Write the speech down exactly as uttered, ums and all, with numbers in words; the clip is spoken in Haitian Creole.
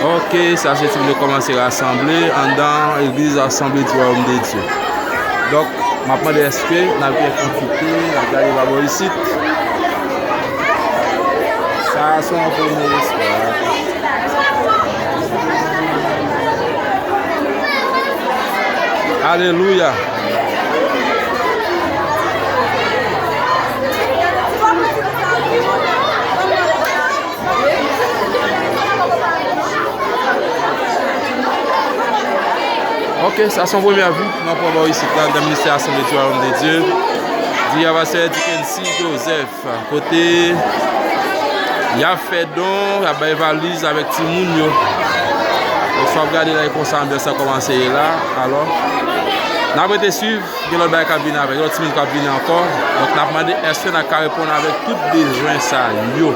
Ok, sa se timoun yo kòmanse rasanble anndan legliz Asanble di Wayòm de Dye. Donk, m ap mande èske n ap gen kantite, n ap gade pa bò isit. Sa se yon premye espwa. Alelouya. Ok, sa se yon premye vi nan pwen bò isit la, nan ministè Asanble di Wayòm de Dye. Di a pastè Dickency Joseph, kote y ap fè don, y ap bay valiz avèk timoun yo. Donk, si w ap gade la, e konsa anbyans lan kòmanse ye la. Alò, n ap rete swiv. Gen lòt bagay k ap vini avèk, lòt timoun k ap vini ankò. Donk, n ap mande, èske n ap ka reponn avèk tout bezwen sa yo?